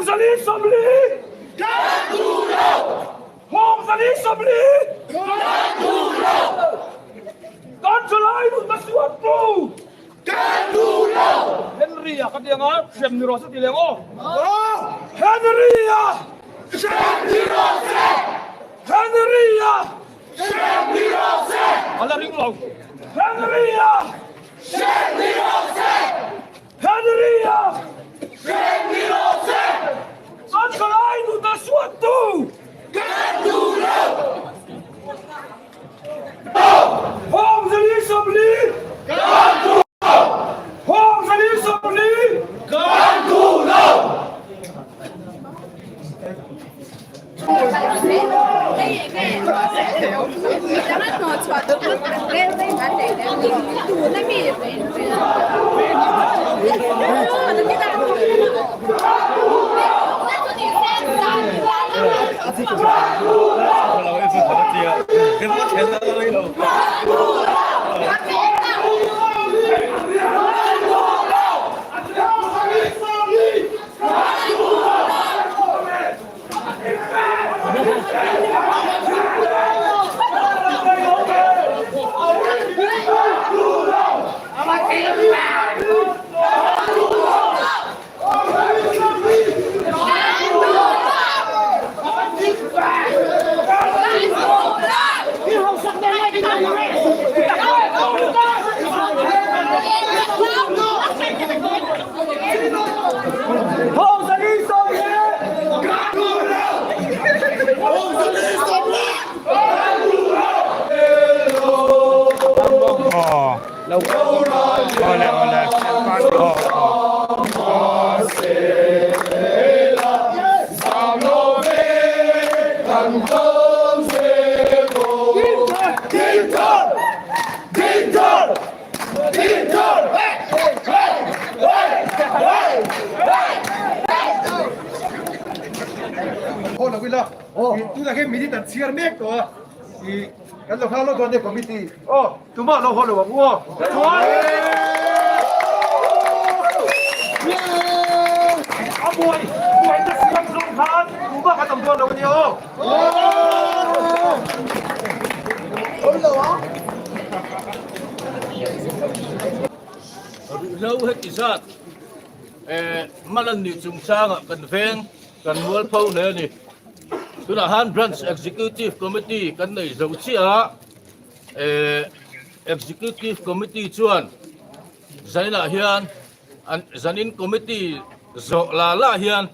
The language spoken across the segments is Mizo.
40. Kan duh lo! 40. Kan duh lo! Kan thalai nunna suattu! Kan duh lo! Henry-a ka ti ang a, hrem ni rawh se ti leng aw. Henry-a! Hrem ni rawh se! Henry-a! Hrem ni rawh se! A la ring lo. Henry-a! Hrem ni rawh se! Henry-a! Hrem ni rawh se! Kan thalai nunna suattu! Kan duh lo! 40. Kan duh lo! 40. Kan duh lo! Haw lo ila tunah hian minute an chhiar mek tawh a ih kan lo nghal lawk dawn nia committee aw tumah lo haw lo ang u aw chuan a buai buaina siam zawng khan tumah kan awm dawn lo ania aw. Ruihhlo heti zat Malan nih chungchangah kan veng kan mualpho hle a ni. Tunah han Branch Executive Committee kan nei zo chiah a, Executive Committee chuan zainah hian zanin committee zawh la la hian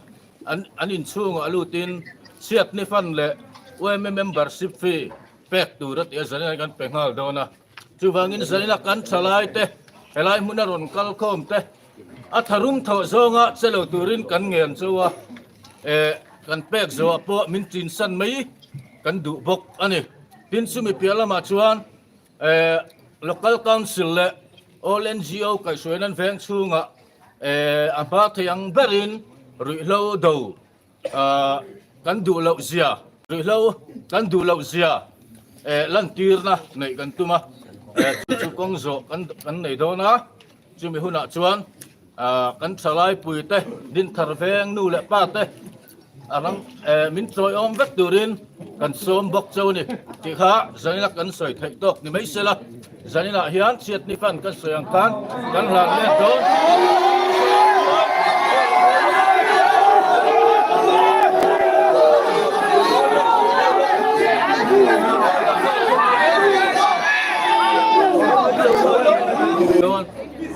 an inchhungah lutin chhiatni fund leh yma membership fee pek tur a ti a, zanin kan pe nghal dawn a. Chuvangin zaina kan thalai te, helai hmuna rawn kal khawm te, a tharum thawh zawnga che lo turin kan ngen chu a, eh, kan pek zawhah pawh min chinsan mai kan duh bawk a ni. Tin, chumi piah lamah chuan, eh, Local Council leh All NGO kaihhruaina an veng chhungah, eh, a hma thei ang berin ruihhlo do Kan duh loh zia, ruihhlo kan duh loh zia lantirna neih kan tum a, chu chu kawng zawh kan nei dawn a, chumi hunah chuan kan thalaipui te, Dinthar veng nu leh pa te a ram min chawiawm vek turin kan sawm bawk cheu a ni tih kha zanina kan sawi theih tawk ni mai sela, zaninah hian chhiatni fan kan sawi ang khan kan hlan let dawn.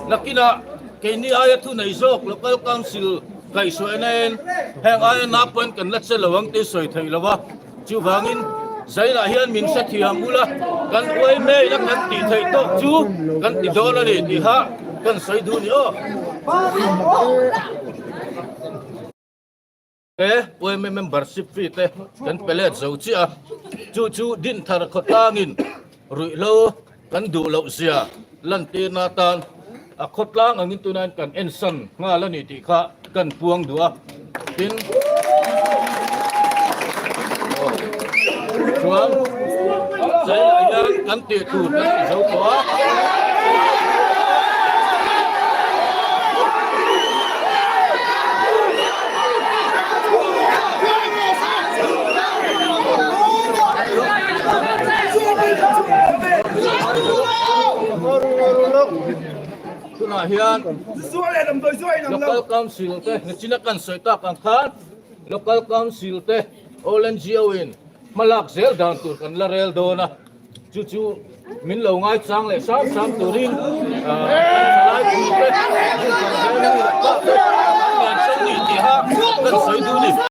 Nakinah keini aia thu nei zawk Local Council kaihhruaina in heng aia na point kan la che lo ang tih sawi theih lo a. Chuvangin Zainah hian min hrethiam ula, kan uai mail a kan tih theih tawk chu kan ti dawn a ni tiha kan sawi duh ni aw. He uaime membership fee te kan pe let zo chiah a, chu chu Dinthar khawtlangin ruihhlo kan duh loh zia lantirna atan a khawtlang angin tunain kan ensan nghal a ni tih kha kan puang duh a. Tin, chuan zaiah hian kan tih tur kan ti zo tawh a. Tunah hian Local Council te nichina kan sawi tak ang khan Local Council te All NGO in hmalak zel dan tur kan la rel dawn a, chu chu min lo ngaichang leh hram hram turin kan thalai pui te, kan veng mi leh pa te kan ngen chauh ni tiha kan sawi duh a ni.